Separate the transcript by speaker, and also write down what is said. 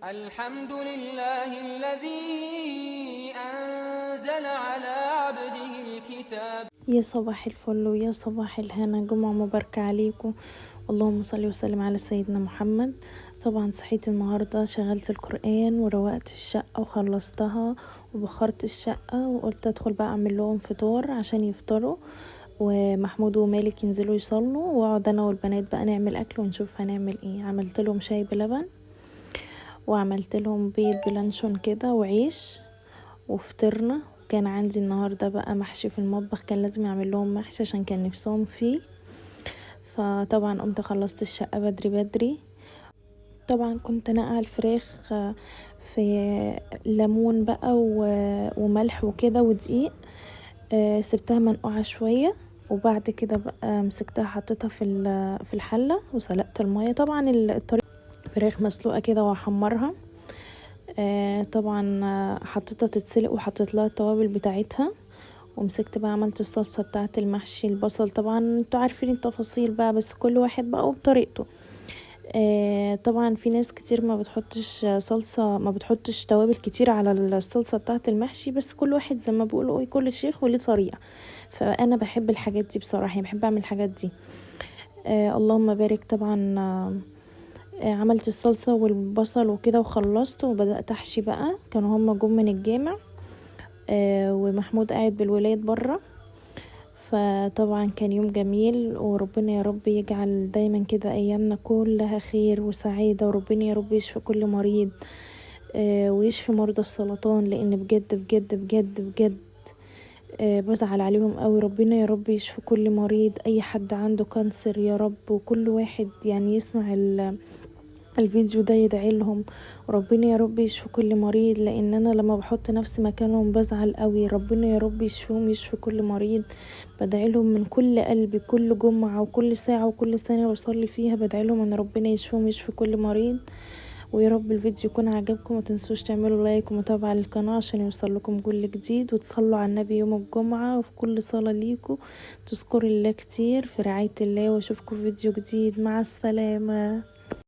Speaker 1: الحمد لله الذي أنزل على عبده الكتاب.
Speaker 2: يا صباح الفل ويا صباح الهنا، جمعة مباركة عليكم، اللهم صل وسلم على سيدنا محمد. طبعا صحيت النهاردة، شغلت القرآن وروقت الشقة وخلصتها وبخرت الشقة، وقلت ادخل بقى اعمل لهم فطار عشان يفطروا، ومحمود ومالك ينزلوا يصلوا، واقعد انا والبنات بقى نعمل اكل ونشوف هنعمل ايه. عملت لهم شاي بلبن وعملت لهم بيض بلانشون كده وعيش وفطرنا. كان عندي النهاردة بقى محشي في المطبخ، كان لازم اعمل لهم محشي عشان كان نفسهم فيه. فطبعا قمت خلصت الشقة بدري بدري. طبعا كنت نقع الفراخ في ليمون بقى وملح وكده ودقيق، سبتها منقوعة شوية، وبعد كده بقى مسكتها حطيتها في الحلة وسلقت المية. طبعا الطريقة فراخ مسلوقة كده واحمرها. طبعا حطيتها تتسلق وحطيت لها التوابل بتاعتها، ومسكت بقى عملت الصلصة بتاعت المحشي البصل. طبعا انتوا عارفين التفاصيل بقى، بس كل واحد بقى وبطريقته. طبعا في ناس كتير ما بتحطش صلصة، ما بتحطش توابل كتير على الصلصة بتاعت المحشي، بس كل واحد زي ما بيقولوا ايه، كل شيخ وليه طريقة. فانا بحب الحاجات دي بصراحة، يعني بحب اعمل الحاجات دي. اللهم بارك. طبعا عملت الصلصة والبصل وكده وخلصت، وبدأت احشي بقى. كانوا هما جم من الجامع، ومحمود قاعد بالولاد برا. فطبعا كان يوم جميل، وربنا يا رب يجعل دايما كده ايامنا كلها خير وسعادة، وربنا يا رب يشفي كل مريض، ويشفي مرضى السرطان، لان بجد بجد بجد بجد، بزعل عليهم قوي. ربنا يا رب يشفي كل مريض، اي حد عنده cancer يا رب، وكل واحد يسمع الفيديو ده يدعي لهم. ربنا يا رب يشفي كل مريض، لان انا لما بحط نفسي مكانهم بزعل قوي. ربنا يا رب يشفيهم، يشفي كل مريض. بدعي لهم من كل قلبي، كل جمعة وكل ساعة وكل ثانية بصلي فيها بدعي لهم ان ربنا يشفيهم، يشفي كل مريض. ويا رب الفيديو يكون عجبكم، ما تنسوش تعملوا like ومتابعة للقناة عشان يوصل لكم كل جديد، وتصلوا على النبي يوم الجمعة، وفي كل صلاة ليكم تذكروا الله كتير. في رعاية الله، واشوفكم في فيديو جديد. مع السلامة.